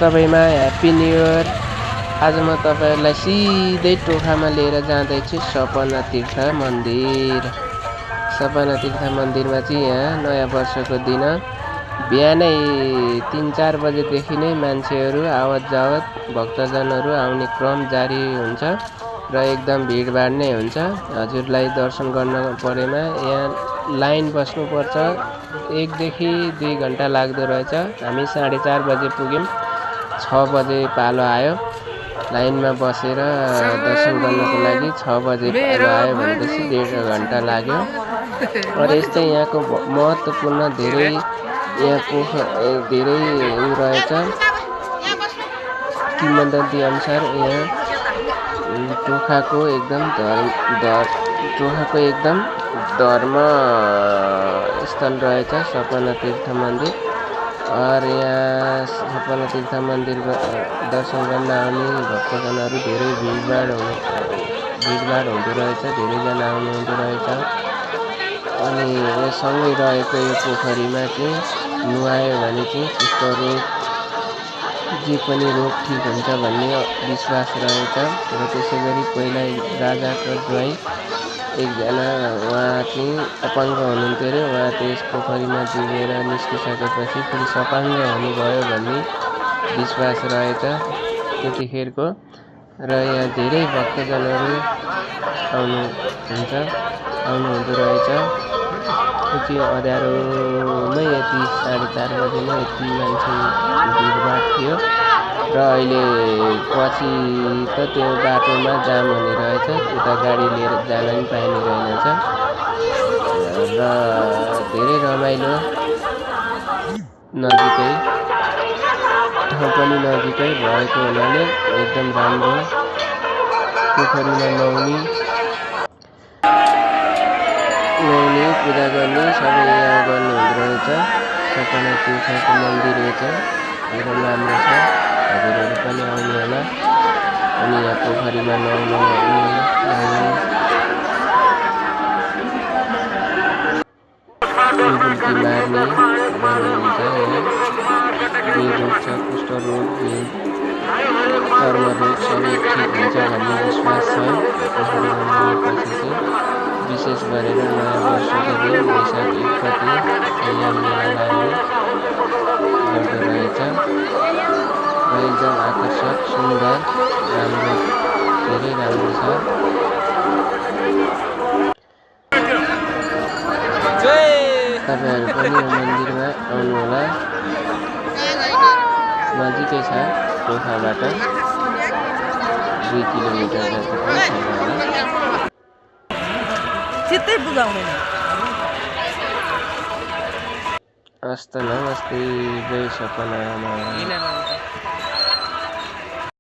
सबैमा happy new year. आज म तपाईहरुलाई सिधै टोखामा लिएर जाँदैछु सपना तीर्थ मन्दिर। सपना तीर्थ मन्दिरमा चाहिँ यहाँ नयाँ वर्षको दिन बिहानै 3-4 बजेदेखि नै मान्छेहरू आवत जावत भक्तजनहरू आउने क्रम जारी हुन्छ र एकदम भिडभाड नै हुन्छ। हजुरलाई दर्शन गर्न परेमा यहाँ लाइन बस्नुपर्छ। 1 देखि 2 घण्टा लाग्दो रहेछ। हामी 4:30 बजे पुग्यौं। 6 बजे पालो आयो। लाइनमा बसेर दर्शन गर्नको लागि 6 बजे पालो आयो भनेपछि 1.5 घण्टा लाग्यो। र यस्तै यहाँको महत्त्वपूर्ण धेरै रहेछ। किंवदन्ती अनुसार यहाँ टोखाको एकदम धर्म स्थल रहेछ सपना तीर्थ मन्दिर। और यहाँ सपना तीर्थ मन्दिर दर्शन गर्न आउने भक्तजनहरू धेरै भिडभाड हुँदो रहेछ। धेरैजना आउनुहुँदो रहेछ। अनि सँगै रहेको यो पोखरीमा चाहिँ नुहायो भने चाहिँ कुष्ठरोग जे पनि रोग ठीक हुन्छ भन्ने विश्वास रहेछ। र त्यसैगरी पहिला राजाको ज्वाइँ एकजना उहाँ चाहिँ अपाङ्ग हुनुहुन्थ्यो अरे। उहाँ त्यस पोखरीमा डुबेर निस्किसकेपछि फेरि सपाङ्ग हुनुभयो भन्ने विश्वास रहेछ त्यतिखेरको। र यहाँ धेरै भक्तजनहरू आउनुहुँदो रहेछ। यति अँध्यारोमै यति 4:30 बजेमा यति मान्छे भिडभाड थियो। र अहिले पछि त त्यो बाटोमा जाम हुने रहेछ। उता गाडी लिएर जान पनि पाइने रहेनछ। र धेरै रमाइलो नजिकै ठाउँ पनि नजिकै भएको हुनाले एकदम राम्रो। पोखरीमा नुहाउने पूजा गर्ने सबै यहाँ गर्नुहुँदो रहेछ। सपना तीर्थको मन्दिर छ। एकदम राम्रो छ। हजुरहरू पनि आउनु होला। अनि यहाँ पोखरीमा नुहाउनु डुबुल्की मार्ने गर्नुहुन्छ। यहाँ जे रोग छ कुष्ठरोग चर्मरोग सबै ठिक हुन्छ भन्ने विश्वास छ। पोखरीमा नुहाएपछि चाहिँ विशेष गरेर नयाँ वर्षको दिन वैशाख 1 गते यहाँ मेला लाग्ने गर्दो रहेछ। र एकदम आकर्षक सुन्दर राम्रो धेरै राम्रो छ। तपाईहरु पनि यो मन्दिरमा आउनुहोला। नजिकै छ टोखाबाट 2 किलोमिटर जति पनि छैन होला। चित्तै बुझाउँदैन। हस्त नमस्ते। जय सपनामा।